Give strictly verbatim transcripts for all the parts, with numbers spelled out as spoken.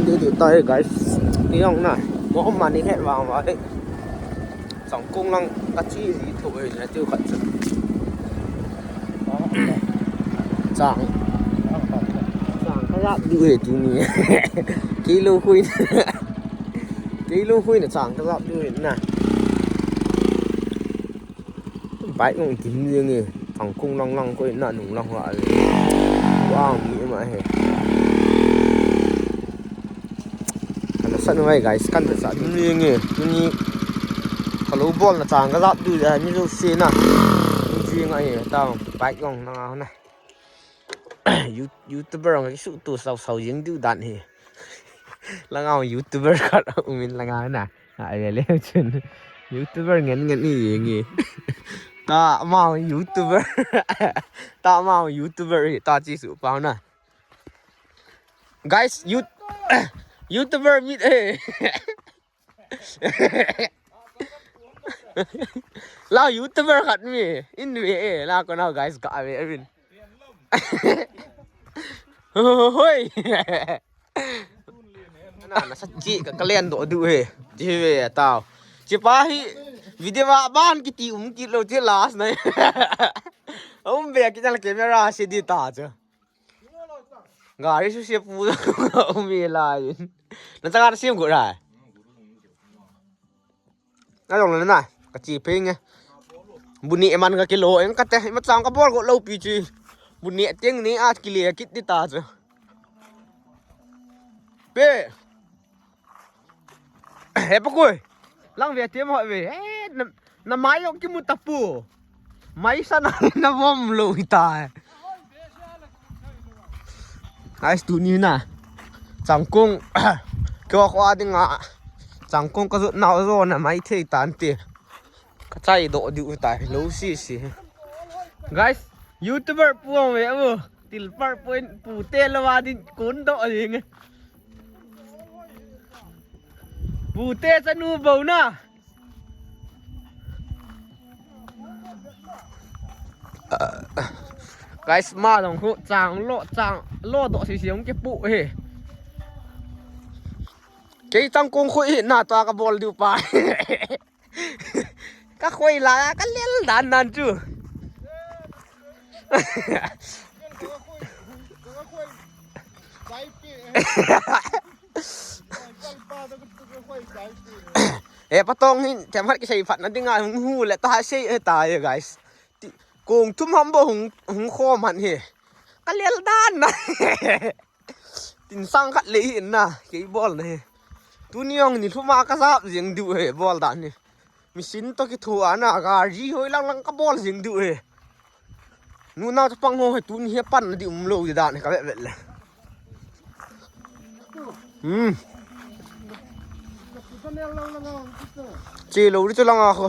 Ti ti tai guys. Ti jong na. Mo ma ni het vang va he. Changkong lang ka chi ji tho he na tiu khat chu. Chang. Chang ka jap du he tuni. Kilo khui. Kilo khui na chang ka jap du he na. Bike nong dim jeng e, thangkong lang lang ko na nung lang la le. Wow, mi ma he. Kana sa ngai guys, kan sa dim jeng e. Tuni ka lo bol na chang ka jap du ja mi jo se na. Ni jeng a he ta bike nong na nga na. You- YouTuber ngai su tu sau sau jeng du dan he. Langa YouTuber khat umin langa na. A le le chun. YouTuber ngen ngen ni jeng e. Ta ma YouTuber. Ta ma YouTuber ta chi su pa na. Guys, you YouTuber mit e. La YouTuber khat mi in ve e la ko na guys ka ve rin. Hoi. Na na sa chi ka kalen do du he. Chi ve tao. Chi pa hi video ba ban kiti um kit lo chi last na. Um ve ki na camera se di ta cha. Gari su se pu um e la yin. Na ta ga sim go ra. Na jong le na ka chi phei nge. Bu ni eman ka kilo eng ka te ma chang ka bol go lo pi chi. Bu ni tieng ni a kile kit di ta chu. Pe. He pa koi. Lang ve te mo ve. He na, na mai jong ki mu ta pu. Mai sa na na vom lo hi ta. Guys, tuni na changkong ko ko a ding a changkong ka jot na jo na mai thei tan te ka chai do diu tai lo si si. Guys, YouTuber pu ve u til par point pu te lo a din kun do ding. Pu te chanu bo na. Guys, ma dong hu chang lo chang lo do si si ong ke pu he. Kei changkong khu hi na ta ka bol diu pa. Ka khoi la ka lel dan nan chu. E patong hin themkhat kisei phat na dinga hung hu le ta sei e ta e guys. Ti- Kong thum ham bo hung hung khom han he. Ka lel dan na. Tin sang khat le hin na kei bol na he. Tuni jong ni thuma ka jap jeng diu he bol dan he. Machine to kithu ana gari hoi lang lang ka bol jeng diu he. Nu na chapang ho he tuni he pan di um lo di dan he ka vet vet le. Hmm. Che lo ri chu langa ho.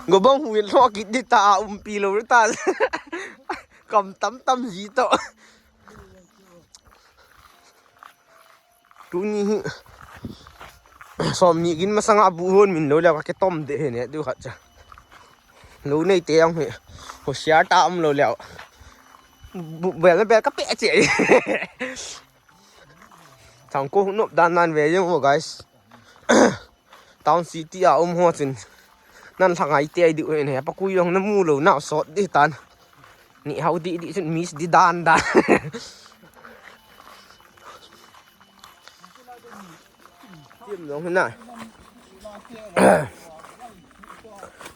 Gobang hui lo kit di ta um pi lo ri ta. Kam tam tam ji to. Tuni hi som ni gin masanga bu hon min lo le ka ke tom de he ne du khat cha. Lo nei te ang he. Ho share ta um lo le. Bu bel bel ka pe che. Thangkong nop dan nan ve jeng ho guys. Town city a um ho chun nan lhangai te ai diu hin he pa kui jong na mu lo na sot di tan. Ni hau di di chun miss di dan dan. Tim jong hin na.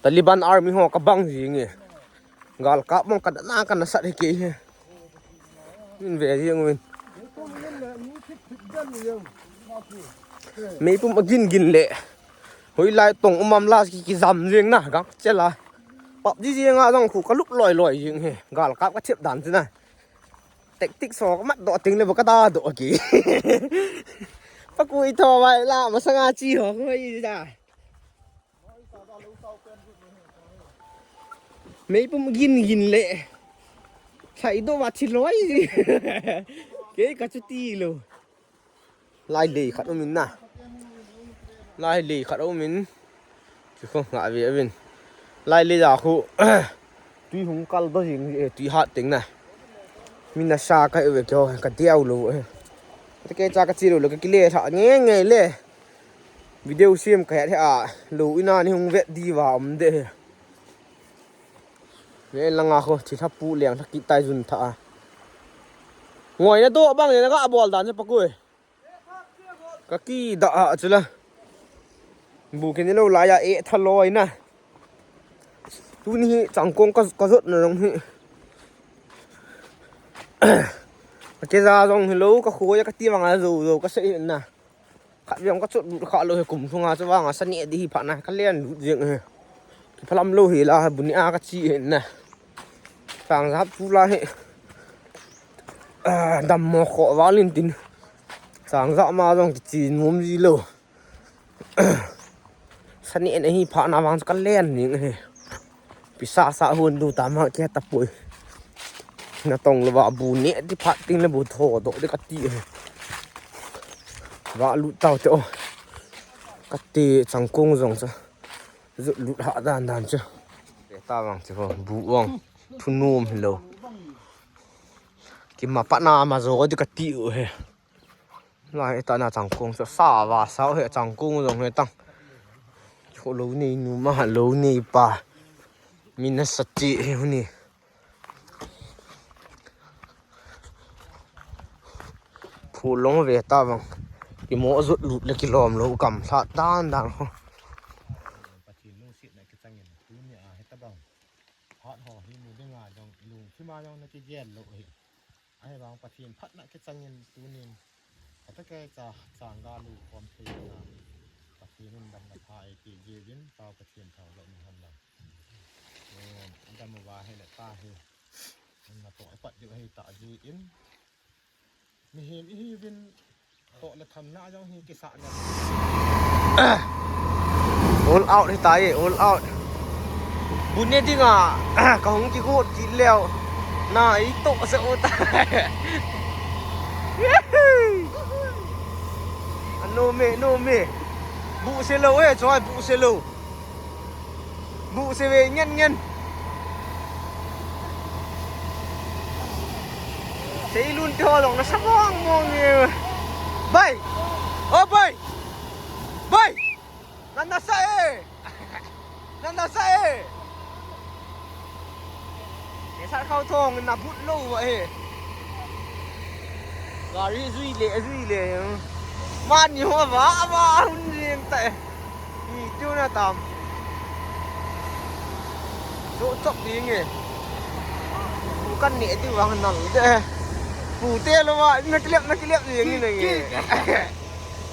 Taliban army ho ka bang jing e. Gal kap mong ka na ka na sat he ke he. Min ve jing win. Meipum a gin gin le. Hoi lai tong umam la ki ki jam jing na gang chela. Pap di jing a jong khu ka lup loi loi jing he. Gal kap ka thep dan chu na. Tactic so ka mat do ting le ba ka da do ki. Pa kui tho vai la masanga chi ho ko i da. Meipum gin gin le. Sai do va thi loi. Ke ka chu ti lo. Lai lei khat um in na. Lai lei khat um in. Chu kho nga ve avin. Lai lei ja khu. Tui hung kal do jing e, tui hat teng na. Min nasa ka ve kyo ka diau lo he. Te ke cha ka chi lo lo ka kile tha nge nge le. Video sim ka he a lo ina ni hung vet di va um de he. Nge langa kho thi tha pu leng tha ki tai jun tha a. Ngoi na do bang le na ka bol dan se pa kui. Ka ki da a chula. Bu ke ni lo la ya e tha loi na. Tuni hi changkong ka ka zot na jong hi. Ka ke za jong hi lo ka khu ya ka ti vang a zo zo ka se na. Khat veng ka chut lut kha lo he kum thunga chu vang a sa ne di hi pha na ka len lut jeng he. Ki phalam lo hi la bu ni a ka chi he na. Sang zap chu la he. Ah, dam mo kho valin tin. Sang zap ma jong ki chi nom ji lo. Sa ne na hi pha na vang ka len ning he. Pisa sa hun du ta ma ke ta pui. Na tong lo va bu ne ti phat ting le bu tho do de ka ti he. Va lut tau te o. Ka ti changkong jong cha. Zut lut ha dan dan cha. Te ta vang che ho bu vang. Thu nom hi lo. Ki ma pa na ma zo di ka ti u he. Lai ta na changkong sa sa va sa he changkong jong he tang. Kho lo nei nu ma lo nei pa. Min nasa ti he hu ni. Phu long ve ta vang. Ki mo zut lut le ki lom lo kam sa dan dan ho. Pathen lungsetna kichangin tuni a hi ta bang. Phat ho hi mu dinga jong lungthim a jong na kigel lo hi. Ahivang Pathen phatna kichangin tunin. Kata ke cha changa lu khom thei na. Pathen in damna pha e ti jin tao Pathen thau lo ni han la. Eh, dam va he le ta he. Na to pat ju he ta jin. Mihem ihi vin Toh le thamna jong hi kisah na. All out hi tai, all out. Bu ne dinga, ka hung kigot kit leu. Na i toh se u ta. Ano me, no me. Bu se lo e, choi bu se lo. Bu se ve ngen ngen. Seilun te ho jong nasa mong mong e. Bai! O bai! Bai! Na nasa e! Na nasa e! Ke sar khau thong na but lo va e. Gari jui le, jui le. Mani ho va, va hun jing ta e. Hi, tu na tam. Chu chok ding e. Pu kan ne ti vang nal de. Pu te lo va, na kilep, na kilep ding e na nge.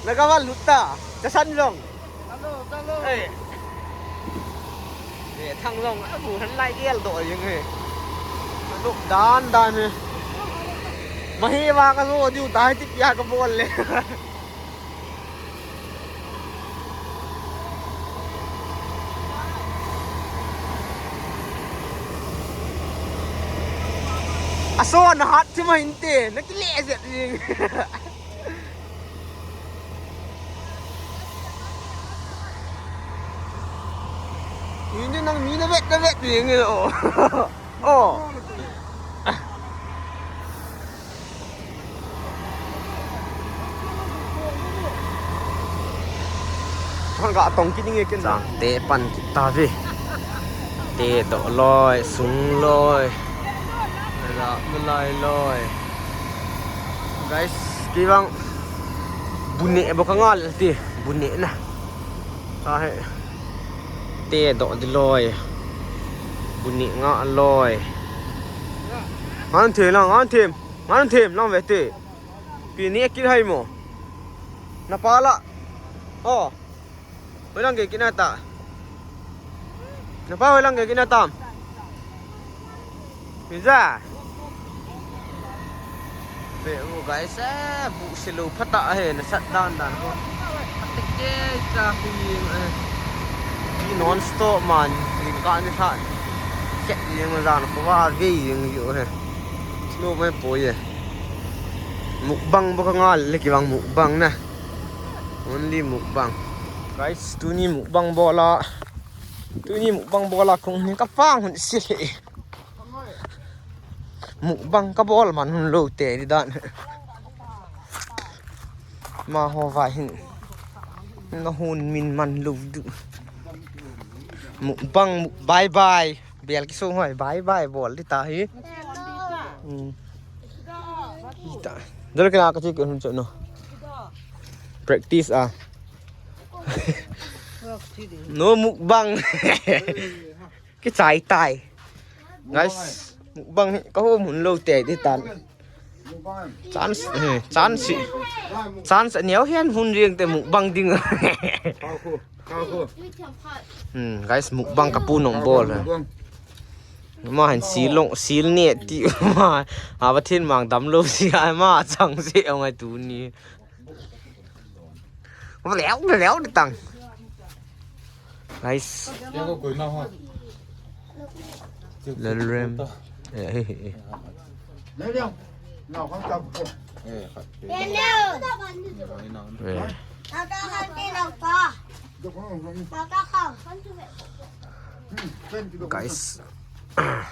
Na ka va lut ta. Cha san long. Hello, hello. Hey. Ve thang long, a bu han lai gel do ding e. Lut dan dan e. Ma hi va ka lo diu dai ti pia ka bol le. Aso na hat ti ma inte, na kile jet ding. Ini nang mi na vet, na vet ding e o. O. Hang ga tong kit nge ken. Chang te pan kit ta ve. Te doh loi, sung loi. La, mulai loi. Guys, kei vang bu ne bou ka ngal ti, bu ne na. Ta he. Te doh di loi. Bu ne nga loi. Ngan them lang, ngan them. Ngan them lang ve te. Pi ne kit hai mo. Na pa la. O. Hoilang ke kina ta. Na pa hoilang ke kina tam. Pizza. Ve u guys, eh, bu se lo phat a he, na sat dan dan ko. Te ke cha ku yin, eh. Ki non stop man, yin ka ni tha. Chet yin ma dan ko va ve yin yo he. No me po ye. Mukbang bou ka ngal le kibang mukbang na. Only mukbang. Guys, tuni mukbang bol a. Tuni mukbang bol a kong ni ka pang hun si le. Mukbang kabol man hun lou te di dan. Amaho va hin. Na hun min man lou du. Mukbang, mu-, bye bye. Bel kisong hoi, bye bye bol di ta hi. Hmm. Di ta. Dol kena ka chik hun chok no. Practice a. No mukbang. Kichai tai. Guys, mukbang hi kahom hun lou te di tan. Chance, eh, chance. Chance aneo hian hun riang te mukbang ding. Hmm, guys, mukbang ka pu nong bol. Ma hin sil long, sil ne ti ma. A ba thin mang dam lou si a ma chang si ong ai tu ni. Leo, leo di tang. Guys. Lalrem. Eh, eh, eh. Eh. Guys.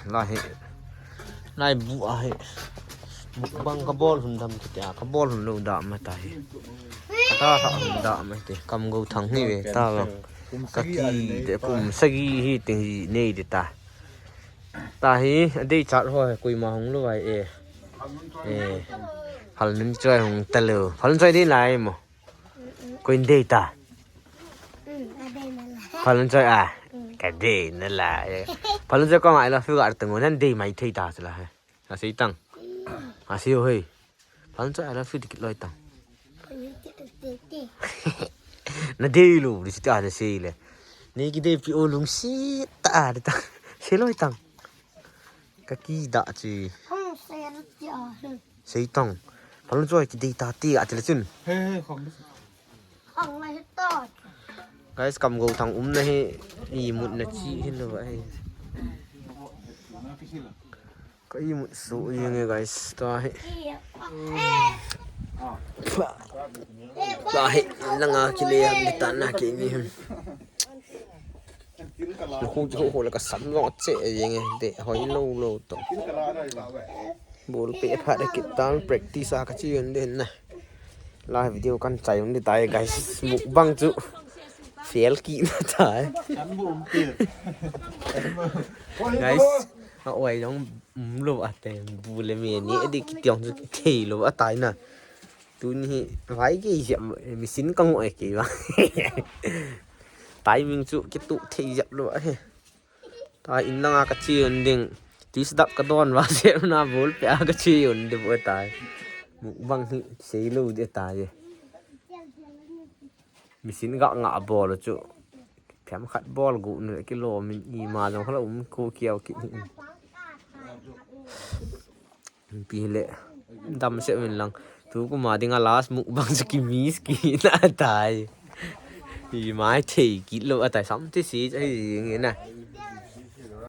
Lai hi. Lai bu a hi. Mukbang kabol hun dam kiti a, kabol hun lou da ma ta hi. Ta sa hun da ma ti. Kam go thang hi ve ta lo. Ka ki de kum sagi hi ting hi nei de ta. Ta hi, a dei chat ho, koima hung lou vai e. E, Phalnunchoi hung ta lou. Phalnunchoi dei lai mo. Koin dei ta. Phalnunchoi a. Ka dei na lai e. Phalnunchoi ko ngai lo, fu ga ta ngo nan dei mai thei ta sila he. A sei tang. A sei ho hei. Phalnunchoi a lo fu dikit loi tang. Na dei lo, di sita na sei le. Ni ki dei pi o lungsi ta di ta. Sei loi tang. Ka ki da chi. Sei tang. Phalnunchoi ki dei ta ti a ti le chun. Guys, kam go thang um na hi. I mut na chi hin lo ba hi. Ka imut su yeng e guys, ta hi. Ta hi, langa kile ham, ta na ke ni ham. Khu chu khu la ka sam long che yeng e, de hoi lo lo to. Bol pe pha de kit tan practice a ka chi yun de na. La video kan chai un de tai guys, mukbang chu fail ki na tai. Guys, a oi long um lo a te bu le me ni di ki tiang chu ki thei lo a tai na. Tuni hi vai ke jep machine ka ngo e ke va. Timing chu ki tu thei jep lo a he. Ta in langa ka chi un ding. Ti sdap ka don va se na bol pe a ka chi un de bu tai. Mukbang hi sei lo de tai. Machine ga nga bol chu. Phem khat bol gu nu kilo min i ma jong khala um ko kiau ki. Pi le. Dam se min lang. Tu kuma dinga last mukbang chu ki miss ki na tai. I mai thei ki lo a tai sam te si ai nge na.